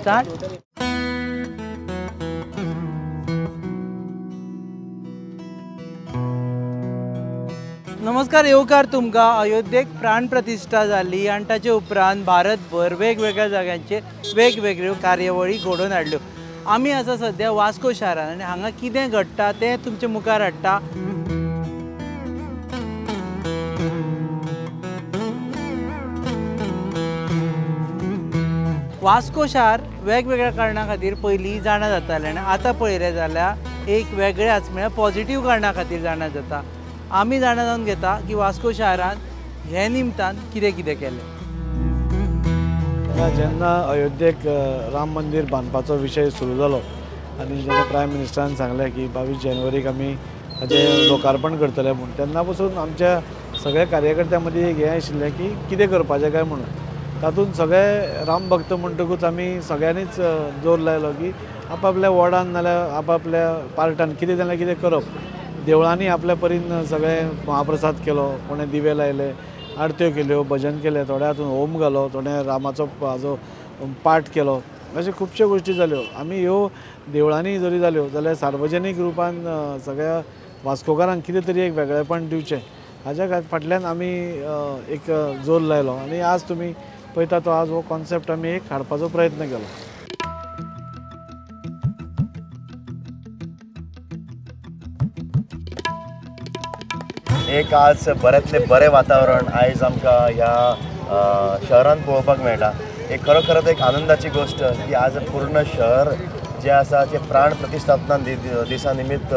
Start. नमस्कार, येवकार तुमकां. अयोध्येक प्राण प्रतिश्ठा जाली आनी ताचे उपरांत भारतभर वेगवेगळ्या जाग्यांचेर वेगवेगळ्यो कार्यावळी घडोवन हाडल्यो. आमी आसा सद्या वास्को शारान आनी हांगा कितें घडटा तें तुमचे मुखार हाडटा. वास्को शार वेगवेगळ्या कारणां खातीर पयलीं जाणा जातालें आनी आतां पळयलें जाल्यार एक वेगळेंच म्हळ्यार पॉझिटीव कारणां खातीर जाणा जाता. आमी जाणा जावन घेता की वास्को शारान हे निमतान कितें कितें केलें. जेन्ना अयोध्येक राम मंदीर बांदपाचो विशय सुरू जालो आनी जेन्ना प्रायम मिनिस्टरान सांगलें की 22 जानेवारीक आमी ताचें लोकार्पण करतले म्हूण, तेन्ना पसून आमच्या सगळ्या कार्यकर्त्यां मदीं एक हें आशिल्लें की कितें करपाचें काय म्हणून. तातूंत सगळे राम भक्त म्हणटकूच आमी सगळ्यांनीच जोर लायलो की आपापल्या वॉर्डान नाल्यार आपापल्या पार्टान कितें जाल्यार कितें करप. देवळांनी आपल्या परीन सगळे महाप्रसाद केलो, कोणें दिवे लायले, आरत्यो केल्यो, भजन केलें, थोड्या हातून होम घालो, थोड्या रामाचो हाजो पाठ केलो. अशे खुबश्यो गोश्टी जाल्यो. आमी ह्यो देवळांनी जरी जाल्यो जाल्यार सार्वजनीक रुपान सगळ्या वास्कोकारांक कितें तरी एक वेगळेपण दिवचें हाज्या फाटल्यान आमी एक जोर लायलो आनी आज तुमी पळयता तो आज हो कॉन्सेप्ट आमी एक हाडपाचो प्रयत्न केलो. एक आज बऱ्यांतलें बरें वातावरण आयज आमकां ह्या शहरांत पळोवपाक मेळटा. एक खरोखरच एक आनंदाची गोश्ट की आज पूर्ण शहर जें आसा तें प्राण प्रतिश्ठापना दिसा निमित्त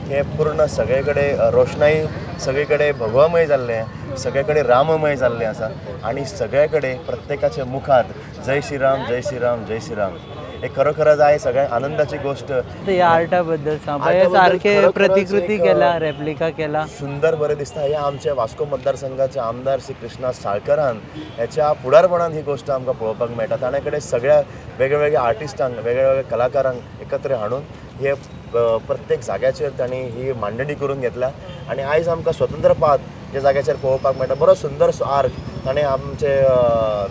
हें पूर्ण सगळे कडेन रोशणाई, सगळे कडेन भगवामय जाल्लें, सगळे कडेन राममय जाल्लें आसा आनी सगळे कडेन प्रत्येकाच्या मुखार जय श्रीराम, जय श्रीराम, जय श्रीराम. एक खरोखरच आयज सगळ्यांक आनंदाची गोश्ट. ह्या आर्टा बद्दल सांग, सारखे प्रतिकृती केला, रेप्लिका केला, सुंदर बरें दिसता. हे आमच्या वास्को मतदारसंघाचे आमदार श्री कृष्णा साळकरान ह्याच्या फुडारपणान ही गोश्ट आमकां पळोवपाक मेळटा. ताणें कडेन सगळ्या वेगळ्या आर्टिस्टांक, वेगळ्या कलाकारांक एकत्र हाडून हे प्रत्येक जाग्याचेर तांणी ही मांडणी करून घेतल्या आनी आयज आमकां स्वतंत्र पाद ज्या जाग्याचेर पळोवपाक मेळटा. बरो सुंदर आर्क ताणें आमचे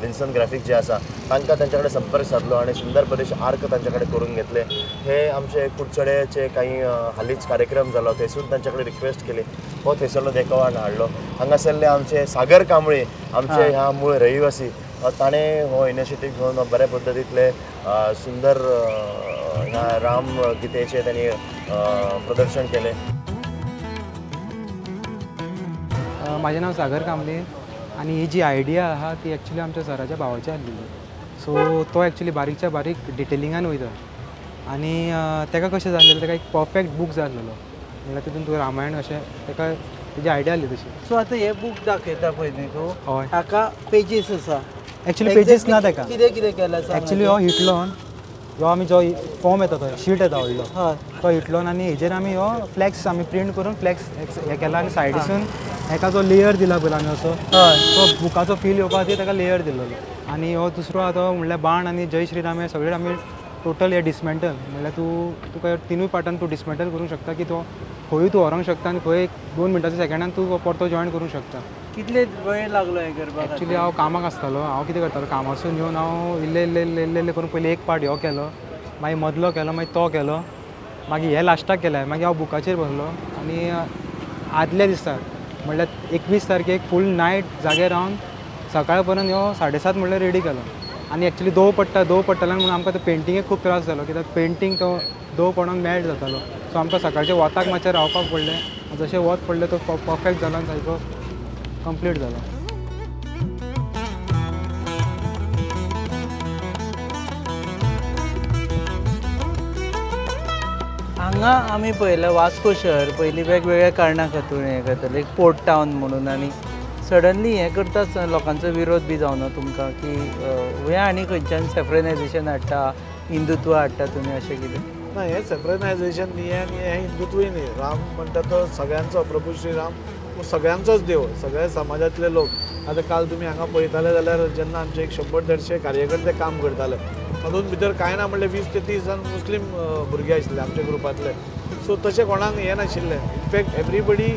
विन्सन ग्राफीक जे आसा तांकां तांचे कडेन संपर्क सादलो आनी सुंदर बरेशे आर्क तांचे कडेन करून घेतले. हे आमचे कुडचड्याचे काही हालींच कार्यक्रम जालो थंयसून तांचे कडेन रिक्वेस्ट केली, हो थंयसरलो देखाव हाडलो. हांगासरले आमचे सागर कांबळे आमचे ह्या मूळ रहिवासी, ताणें हो इनिशिएटीव घेवन बऱ्या पद्दतींतले सुंदर ह्या राम गीतेचें तांणी प्रदर्शन केलें. म्हाजें नांव सागर कांबळे आनी ही जी आयडिया आहा ती एक्चुली आमच्या सराच्या भावाची आसलेली. सो तो एक्चुली बारीकच्या बारीक डिटेलिंगान वयता आनी ताका कशें जाय आसलेलें, ताका एक परफेक्ट बूक जाय आसलेलो. म्हणल्यार तितून तुका रामायण अशें ताका तेजी आयडिया आसली तशी. सो आतां हे बूक दाखयता पळय न्ही तूं, हय, हाका पेजीस आसा. एक्चुली पेजीस ना ताका, कितें कितें केलां एक्चुली. हो हिटलॉन जो आमी जो फॉर्म येता तो शीट येता व्हडलो, तो हिटलॉन आनी हेजेर आमी हो फ्लॅक्स आमी प्रिंट करून फ्लॅक्स हे केला आनी सायडीसून हेका जो लेयर दिला पयलो आमी असो तो बुकाचो फील येवपा खातीर ताका लेयर दिल्लो. आनी हो दुसरो आहा तो म्हणल्यार बाण आनी जय श्रीराम हे सगळे आमी टोटल हे डिसमेंटल, म्हणल्यार तूं तुका तिनूय पार्टान तूं डिसमेंटल करूंक शकता की तो खंयूय तूं व्हरूंक शकता आनी खंय एक 2 मिनटाच्या सेकंडान तूं परतो जॉयन करूंक शकता. कितले वेळ लागलो हें करपाक? एक्चुली हांव कामाक आसतालो. हांव कितें करतालो, कामासून येवन हांव इल्ले इल्ले इल्ले इल्ले इल्ले करून पयलीं एक पार्ट हो केलो, मागीर मदलो केलो, मागीर तो केलो, मागीर हे लास्टाक केलें. मागीर हांव बुकाचेर बसलो आनी आदल्या दिसा म्हणल्यार 21 तारखेक फूल नायट जागे रावन सकाळ पर्यंत ह्यो 7:30 म्हणल्यार रेडी केलो. आनी एक्चुली दव पडटा, दव पडटालो म्हणून आमकां तो पेंटिंगेक खूब त्रास जालो कित्याक पेंटींग तो दव पडोन मेल्ट जातालो. सो आमकां सकाळचें वताक मातशें रावपाक पडलें, जशें वत पडलें तो परफेक्ट जालो आनी सारको कंप्लीट जालो. हांगा आमी पळयलें वास्को शहर पयलीं वेगवेगळ्या कारणां खातीर हें करतालें, एक पोर्ट टावन म्हणून, आनी सडनली हें करता आसतना लोकांचो विरोध बी जावना तुमकां की हें आनी खंयच्यान सेफ्रनायजेशन हाडटा, हिंदुत्व हाडटा तुमी अशें कितें? ना, हें सेफ्रनायजेशन न्ही आनी हें हिंदुत्वूय न्ही. राम म्हणटा तो सगळ्यांचो, प्रभू श्रीराम हो सगळ्यांचोच देव, सगळ्या समाजांतले लोक. आतां काल तुमी हांगा पळयताले जाल्यार जेन्ना आमचे एक 100-150 कार्यकर्ते काम करताले तातूंत भितर कांय ना म्हणल्यार 20 ते 30 जाण मुस्लीम भुरगे आशिल्ले आमच्या ग्रुपांतले. सो तशें कोणाक हें नाशिल्लें. In fact everybody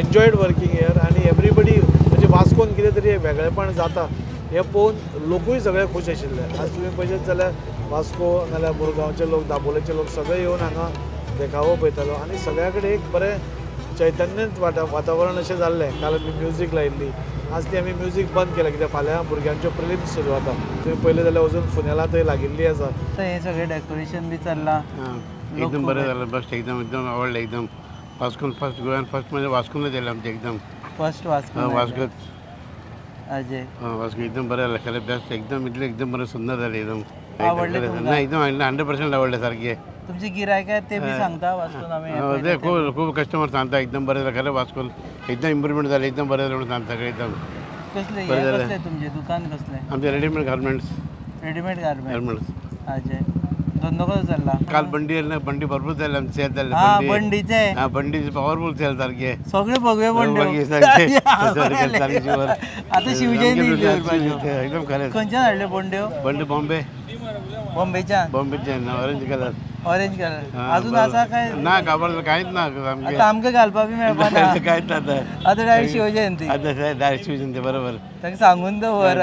enjoyed working here आनी एवरीबडी म्हणजे वास्कोन कितें तरी वेगळेपण जाता हें पळोवन लोकूय सगळे खूश आशिल्ले. आज तुमी पळयत जाल्यार वास्को नाल्यार मुरगांवचे लोक, दाबोलेचे लोक सगळे येवन हांगा देखावो पळयतालो आनी सगळ्या कडेन एक बरें चैतन्यच वातावरण अशें जाल्लें. काल आमी म्युजीक लायिल्ली, आज ती आमी म्युजीक बंद केलें कित्याक फाल्यां भुरग्यांच्यो प्रिलिम्स सुरू जाता. तुमी पळयलें जाल्यार अजून फुनेलां थंय लागिल्लीं आसा. हें सगळें डेकोरेशन बी चल्लां एकदम बरें जालें. बेस्ट एकदम एकदम आवडलें एकदम. वास्कोन फर्स्ट, गोव्यान फर्स्ट म्हणजे वास्कोनच येयलें आमचें एकदम फर्स्ट वास्को. वास्कोच अजय वास्को एकदम बरें जालें खरें बेस्ट एकदम, इतलें एकदम बरें सुंदर जालें एकदम. आवडलें? ना एकदम 100% आवडलें सारकें. तुमची गिरायक ते बी सांगता वास्कोन आमी ते खूब खूब कस्टमर सांगता एकदम बरें जालें खरें, वास्कोन एकदम इम्प्रुवमेंट जालें एकदम बरें जालें म्हणून सांगता सगळें एकदम. कसलें कसलें तुमचें दुकान कसलें? आमचें readymade garments. Readymade garments. Ajay धंदो कसो चल्ला? काल बंडी आयले, बंडी भरपूर जाले आमचे सेल जाले. बंडीचे? हां, बंडीचे पावरफूल सेल सारके सगळे भगवे बंडी आतां शिवजयंती एकदम खरें. खंयच्यान हाडल्यो बंड्यो? बंडी बॉम्बे. बॉम्बेच्यान? बॉम्बेच्यान ऑरेंज कलर. ऑरेंज कलर अजून आसा काय ना? काबार कांयच ना आतां आमकां घालपा बी मेळपा ना कांयच ना आतां डायरेक्ट शिवजयंती. आतां डायरेक्ट शिवजयंती बरोबर. ताका सांगून दवर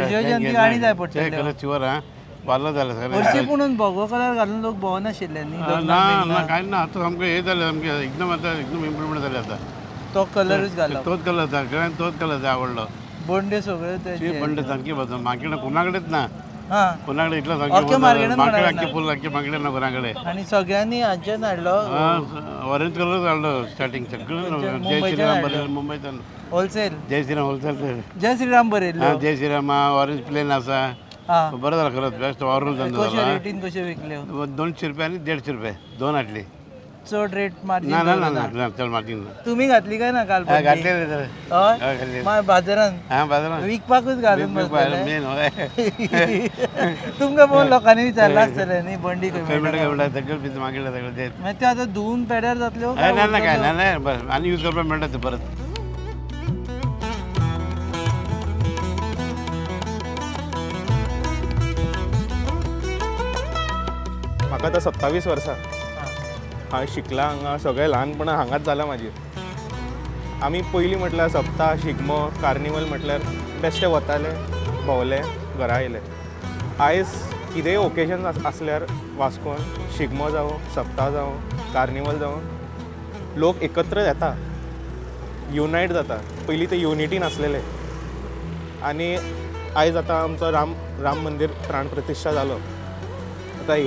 शिवजयंती आनी जाय पडटलें. खरें शुवर. हां वालो जालें सगळें. हरशीं पुणून भगवो कलर घालून लोक भोंवनाशिल्ले न्ही? ना ना कांयच ना. आतां सामकें हें जालें सामकें एकदम, आतां एकदम इम्प्रुवमेंट जालें आतां. तो कलरूच घालो, तोच कलर सगळ्यांक तोच कलर आवडलो. बंड्यो सगळ्यो ते बंड्यो सामकी मार्केटान कोणा कडेच ना. कोणाकडे इतलो अख्ख्या मार्केटान मार्केट फुल अख्खे मार्केटान ना कोणाकडे. आनी सगळ्यांनी हांच्यान हाडलो ऑरेंज कलर हाडलो स्टार्टींग सगळें. जय श्रीराम बरयलें मुंबयच्यान होलसेल. जय श्रीराम होलसेल. जय श्रीराम बरयल्लो. जय श्रीराम ऑरेंज प्लेन आसा. बरें जालें खरंच बेस्ट ओवरऑल धंदो जाला. रेटीन कश्यो विकल्यो? 200 रुपया आनी 150 रुपया दोन हाडली. चड रेट मार्जीन ना? ना ना चड मार्जीन ना. तुमी घातली काय ना काल? घातली. हय बाजारान. हां बाजारान विकपाकूच घालून बसलें. तुमकां पळोवन लोकांनी विचारलां आसतलें न्ही बंडी खंय मेळटा? सगळें मागीर सगळें ते मागीर त्यो आतां धुवून पेड्यार जातल्यो? ना ना काय ना ना बस आनी यूज करपाक मेळटा ते परत. म्हाका आतां 27 वर्सां. हांवें शिकलां हांगा, सगळें ल्हानपणां हांगाच जालां म्हाजें. आमी पयलीं म्हटल्यार सप्ता, शिगमो, कार्निवल म्हटल्यार बेश्टे वताले, भोंवले, घरा येयले. आयज कितेंय ओकेजन आसल्यार वास्कोन शिगमो जावं, सप्ता जावं, कार्निवल जावं, लोक एकत्र येता, युनायट जाता. पयलीं ते युनिटी नासलेले. आनी आयज आतां आमचो राम मंदीर प्राण प्रतिश्ठा जालो. आतां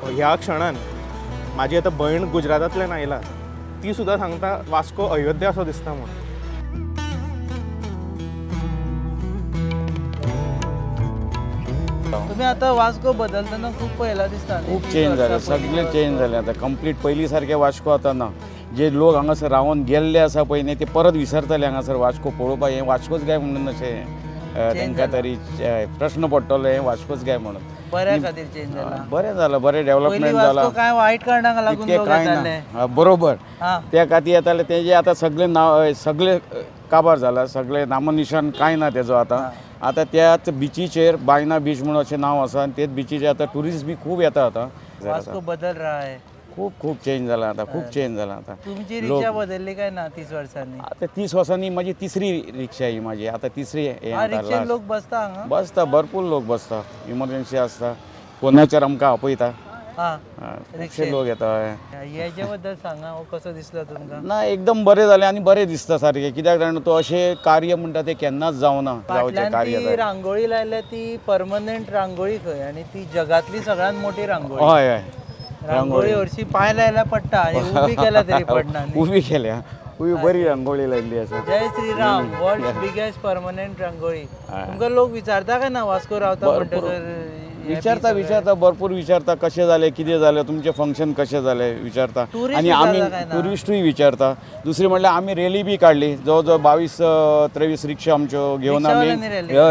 ह्या क्षणान म्हाजी आतां भयण गुजरातांतल्यान आयला, ती सुद्दां सांगता वास्को अयोध्या असो दिसता म्हूण. तुम्ही आतां वास्को बदलतना खूब पळयला दिसता. खूब चेंज जालें, सगळें चेंज जालें आतां कंप्लीट. पयलीं सारकें वास्को आतां ना. जे लोक हांगासर रावन गेल्ले आसा पळय न्ही ते परत विसरतले हांगासर वास्को पळोवपाक. हें वास्कोच काय म्हणून अशें तांकां तरी प्रश्न पडटलो, हें वास्कोच काय म्हणून. बऱ्या खातीर चेंज जाला. बरें जालां, बरें डेव्हलपमेंट जालां. काय वायट कारणाक लागून इतकें कांय ना. बरोबर त्या खातीर येताले तेजे आतां सगळें नांव सगळें काबार जाला, सगळें नामनिशान कांय ना तेजो आतां. आतां त्याच बिचीचेर बायना बीच म्हणून अशें नांव आसा आनी तेच बिचीचेर आतां ट्युरिस्ट बी खूब येता आतां. वास्को बदल रहा है. खूब खूब चेंज जाला आतां, खूब चेंज जाला आतां. तुमची रिक्षा बदलली काय ना 30 वर्सांनी? आतां 30 वर्सांनी म्हाजी तिसरी रिक्षा ही म्हाजी आतां तिसरी. रिक्षेन लोक बसता हांगा? बसता, भरपूर लोक बसता. इमर्जन्सी आसता कोणाचेर आमकां आपयता. खुबशे लोक येता. हेजे बद्दल सांगा, हो कसो दिसलो तुमकां? ना एकदम बरें जालें आनी बरें दिसता सारकें. कित्याक जाणा तो अशें कार्य म्हणटा तें केन्नाच जावना. फाटल्यान ती रांगोळी लायल्या ती परमनंट रांगोळी खंय, आनी ती जगांतली सगळ्यांत मोठी रांगोळी. हय हय रांगोळी हरशीं पांय लायल्यार पडटा आनी उबी केल्या तरी पडना. उबी केल्या, उबी बरी रांगोळी लायिल्ली आसा. जय Shriram world biggest permanent rangoli. तुमकां लोक विचारता काय ना वास्को रावता म्हणटकर? विचारता विचारता भरपूर विचारता, कशें जालें कितें जालें तुमचें फंक्शन कशें जालें विचारता. आनी आमी ट्युरिस्टूय विचारता. दुसरें म्हणल्यार आमी रॅली बी काडली, जवळ जवळ 22-23 रिक्षा आमच्यो घेवन आमी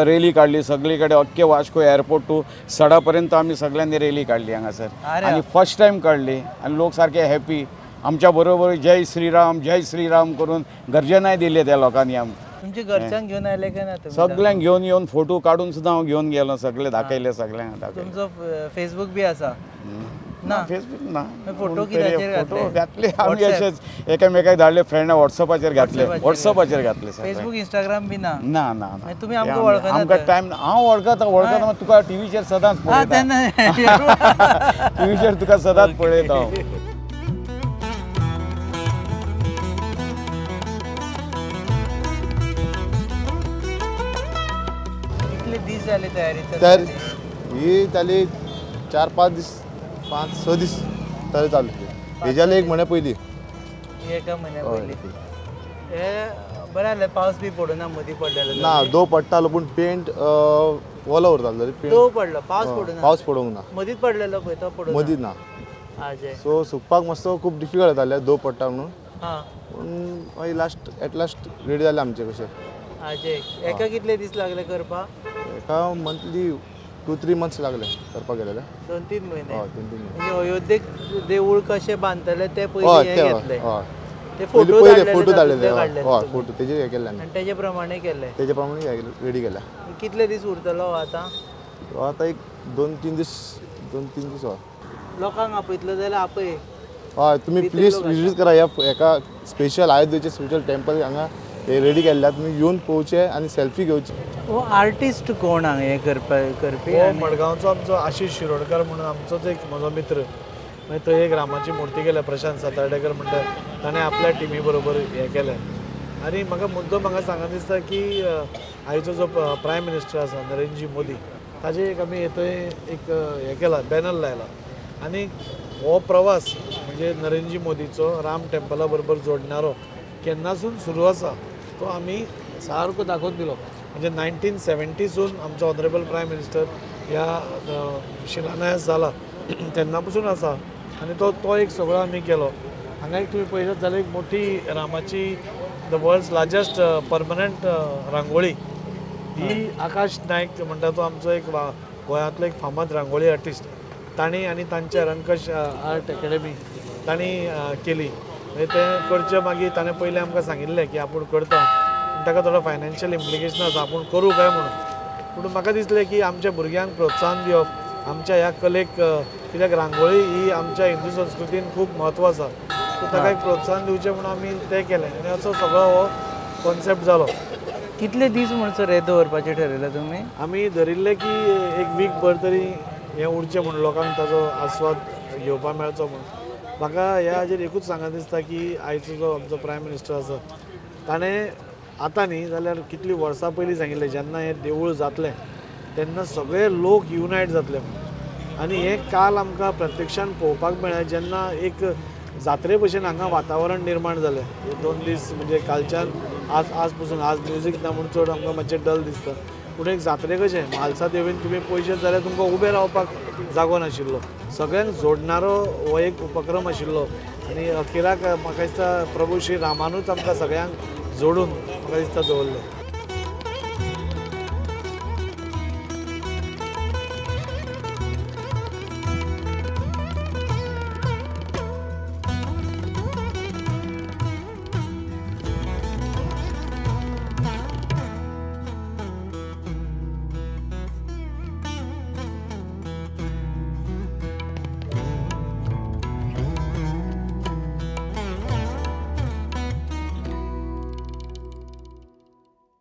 रॅली काडली सगळे कडेन. अख्खे वास्को एअरपोर्ट टू सडा पर्यंत आमी सगळ्यांनी रॅली काडली हांगासर. आनी फर्स्ट टायम काडली आनी लोक सारके हॅपी आमच्या बरोबर जय श्रीराम जय श्रीराम करून गर्जनाय दिली त्या लोकांनी. आमकां तुमच्या घरच्यांक घेवन आयले काय ना? सगळ्यांक घेवन येवन फोटो काडून सुद्दां हांव घेवन गेलो, सगळे दाखयले सगळ्यांक दाखयले. तुमचो फेसबूक बी आसा? ना फेसबूक ना. फोटो कित्याचेर फोटो घातले आमी अशेच एकामेकाक धाडले, फ्रेंडा वॉट्सएपाचेर घातले, वॉट्सएपाचेर घातले. फेसबूक इंस्टाग्राम बी ना? ना ना. तुमी आमकां वळखना? आमकां टायम. हांव वळखता, वळखता तुका टिवीचेर सदांच पळयता, टिवीचेर तुका सदांच पळयता हांव. कितले दीस जाले तयारी? तयारी ही जाली 4-5 दीस, 5-6 दीस तयारी चालू. हे जाले एक म्हयन्या पयलीं, एका म्हयन्या पयलीं. हे बरें जालें पावस बी पडना, मदीं पडलेलो ना, दो पडटालो पूण पेंट ओलो उरतालो. दो पडलो, पावस पडूना, पावस पडूंक ना, मदींच पडलेलो पळय तो पडूं मदीं ना. सो सुकपाक मातसो खूब डिफिकल्ट जातालें, दो पडटा म्हणून. पूण मागीर लास्ट एट लास्ट रेडी जालें आमचें कशें. एका कितले दीस लागले करपाक? एका मंथली 2-3 मंथ्स लागले करपाक गेलेले. 2-3 म्हयने. हय, 2-3 म्हयने. म्हणजे अयोध्येक देवूळ कशें बांदतले ते पयलीं हें घेतलें, ते फोटो फोटो धाडलेले, हय फोटो तेजे हे केल्ले आनी तेजे प्रमाणे केले, तेजे प्रमाणे रेडी केल्या. कितले दीस उरतलो आतां? आतां एक 2-3 दीस, 2-3 दीस. हय, लोकांक आपयतलो जाल्यार आपय. हय, तुमी प्लीज विजीट करा ह्या एका स्पेशल अयोध्येचे स्पेशल टेम्पल हांगा रेडी केल्ले, तुमी येवन पळोवचे आनी सेल्फी घेवची. हो आर्टिस्ट कोण हांगा हें करपी? हो मडगांवचो आमचो आशिष शिरोडकर म्हणून आमचोच एक म्हजो मित्र. मागीर थंय एक रामाची मुर्ती केल्या, प्रशांत सातार्डेकर म्हणटा, ताणें आपल्या टिमी बरोबर हें केलें. आनी म्हाका मुद्दो म्हाका सांगन दिसता की आयचो जो प्रायम मिनिस्टर आसा नरेंद्र मोदी, ताजे एक आमी थंय एक हें केला, बॅनर लायला. आनी हो प्रवास म्हणजे नरेंद्र मोदीचो राम टेम्पला बरोबर जोडणारो केन्नासून सुरू आसा, तो आमी सारको दाखोवन दिलो. म्हणजे 1970सून आमचो ऑनरेबल प्रायम मिनिस्टर ह्या शिलान्यास जाला तेन्ना पसून आसा. आनी तो तो एक सगळो आमी केलो. हांगा एक तुमी पळयशात जाल्यार एक मोठी रामाची the world's largest permanent rangoli ही आकाश नायक म्हणटा तो आमचो एक गोंयांतलो एक फामाद रांगोळी आर्टिस्ट, तांणी आनी तांच्या रंकश आर्ट एकेडमी तांणी केली. मागीर तें करचें मागीर ताणें पयलें आमकां सांगिल्लें की आपूण करता, पूण ताका थोडो फायनान्शियल इम्प्लिकेशन आसा, आपूण करूं काय म्हणून. पूण म्हाका दिसलें की आमच्या भुरग्यांक प्रोत्साहन दिवप, आमच्या ह्या कलेक, कित्याक रांगोळी ही आमच्या हिंदू संस्कृतीन खूब म्हत्व आसा, सो ताका एक प्रोत्साहन दिवचें म्हणून आमी तें केलें. आनी असो सगळो हो कॉन्सेप्ट जालो. कितले दीस म्हणसर हें दवरपाचें ठरयलें तुमी? आमी धरिल्लें की एक वीक भर तरी हें उरचें म्हणून, लोकांक ताजो आस्वाद घेवपाक मेळचो म्हणून. म्हाका ह्या हाजेर एकूच सांगन दिसता की आयचो जो आमचो प्रायम मिनिस्टर आसा ताणें आतां न्ही जाल्यार कितलीं वर्सां पयलीं सांगिल्लें, जेन्ना हें देवूळ जातलें तेन्ना सगळे लोक युनायट जातले म्हणून. आनी हें काल आमकां प्रत्यक्षान पळोवपाक मेळ्ळें, जेन्ना एक जात्रे भशेन हांगा वातावरण निर्माण जालें. हे 2 दीस म्हणजे कालच्यान आज आज पसून आज म्युजीक ना म्हूण चड आमकां मातशें डल दिसता, पूण एक जात्रे कशें म्हालसा देवीन तुमी पयशे जाल्यार तुमकां उबें रावपाक जागो नाशिल्लो, सगळ्यांक जोडणारो हो एक उपक्रम आशिल्लो. आनी अखेराक म्हाका दिसता प्रभू श्री रामानूच आमकां सगळ्यांक जोडून म्हाका दिसता दवरलें.